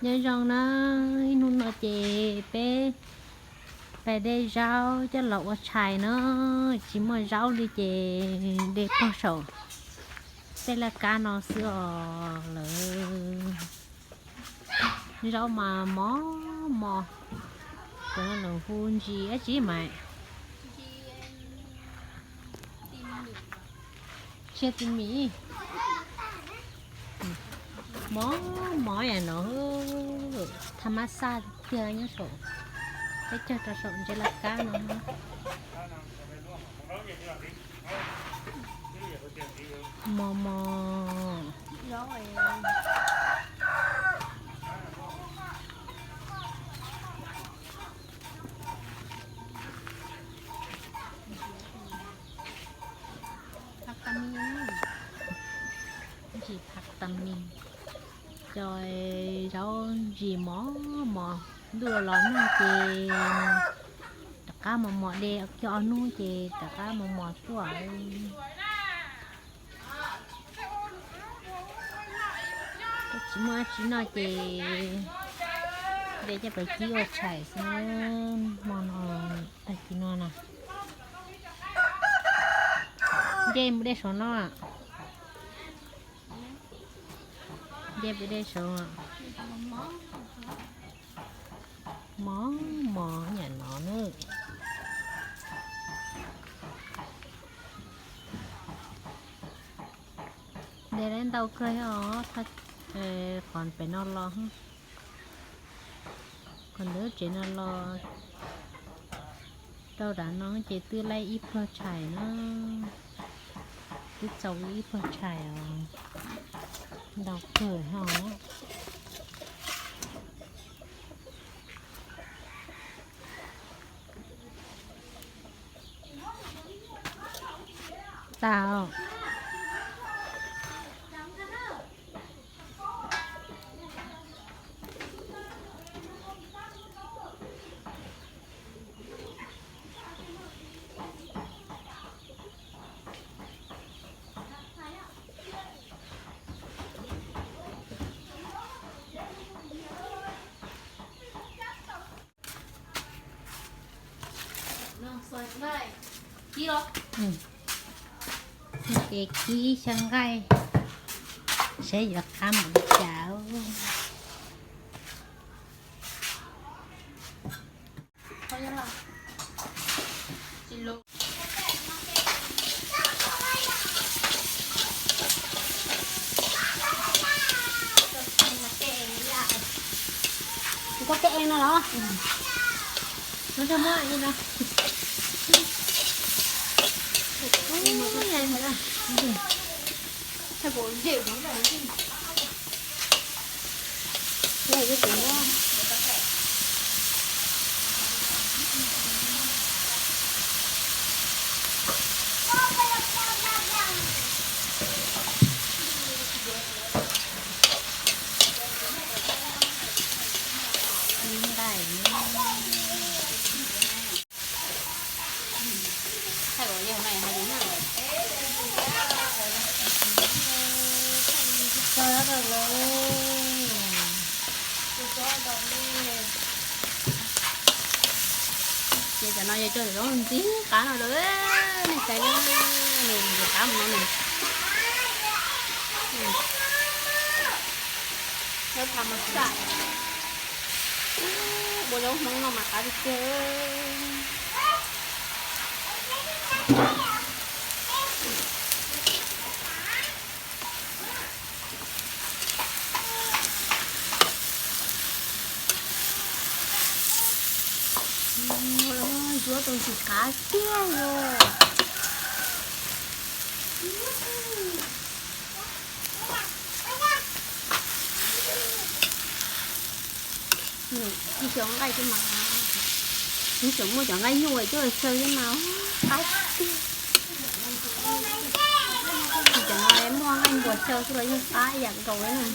Nyob zoo na, ib hnub no ces peb pais de zaub coj los ua tshais na, tsis muaj zaub li ces de pog saum tej laj kab no xwb os lawm. Zaub mas mos mos, cov no lawv hu ntsis dab tsi mas. Tsia ti mis, mos mos yam no, tha mab xaj tiag nyob saum, peb cog rau saum ntses laj kab no. Mos mos. Ntsis phav tas mis, cov zaub ntsis mos mos, ntuj los los nag ces rov qab mos mos, de kiag ob hnub ces rov qab mos mos tuaj. Tsis muaj dab tsi noj ces de coj pais kib ua tshais xwb, hmo no tag kis no na. Nce mus de saum no. Nce mus de saum. Mos mos yam no na. De lawv ntau kawg os, qhov pem no los, qhov ntawm tsev no los rau dav no ces twb laib ib pluag tshais na, twb txaus ib pluag tshais os, ntau kawg os. Tau. Ces kib xyaw nqaij saib yuav qab mus li cas. Koj tej ev no los? No muab no. Ces cov no yog cov zaub ntxim qab no lawm, nej saib na, nws ntxim qab mus no nws. Zaub tha mas xaj, ua zaub Hmoob no mas qab tiag tiag. Ntsuab tau ntxim qab tiag os. Tsis xyaw nqaij thiab mas, tsis xyaw, muaj cov nqaij nyuj coj los xyaw thiab mas qab tiag. Cov no muaj nqaij npuas xyaw xwb los yeej qab ib yam nkaus li na.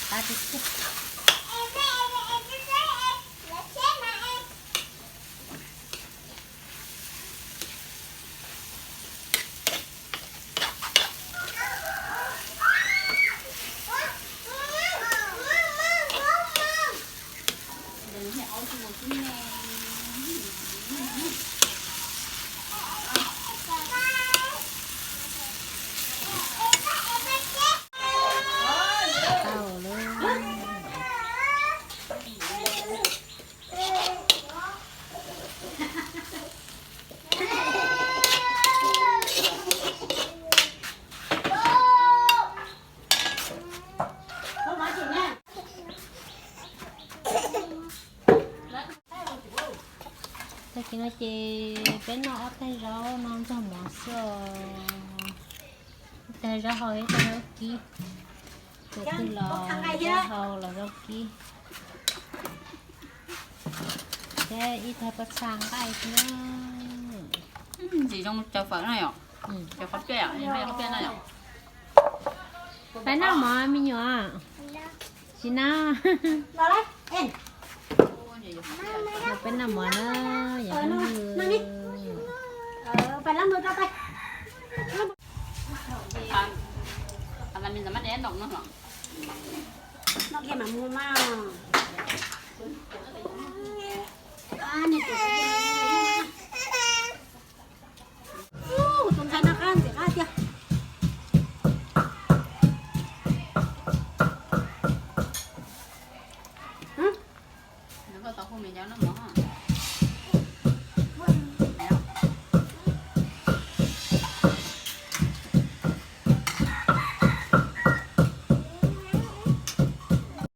Qab tiag tiag. Ces peb noj ob tag zaub no ntxuag mov xwb os. Ib tag zaub hau, ib tag zaub kib. Tus twg los zaub hau los zaub kib. Thiab ib tag pob txha nqaij xwb na. Ntxim zoo cov fawm no yom. Cov qhov piaj, qhov piaj no yom. Peb noj mov me nyuam. Tsis na. Peb noj mov na, yog. Tus ntxhais no qab ntxim qab tiag. Koj tau hu me nyuam noj mov.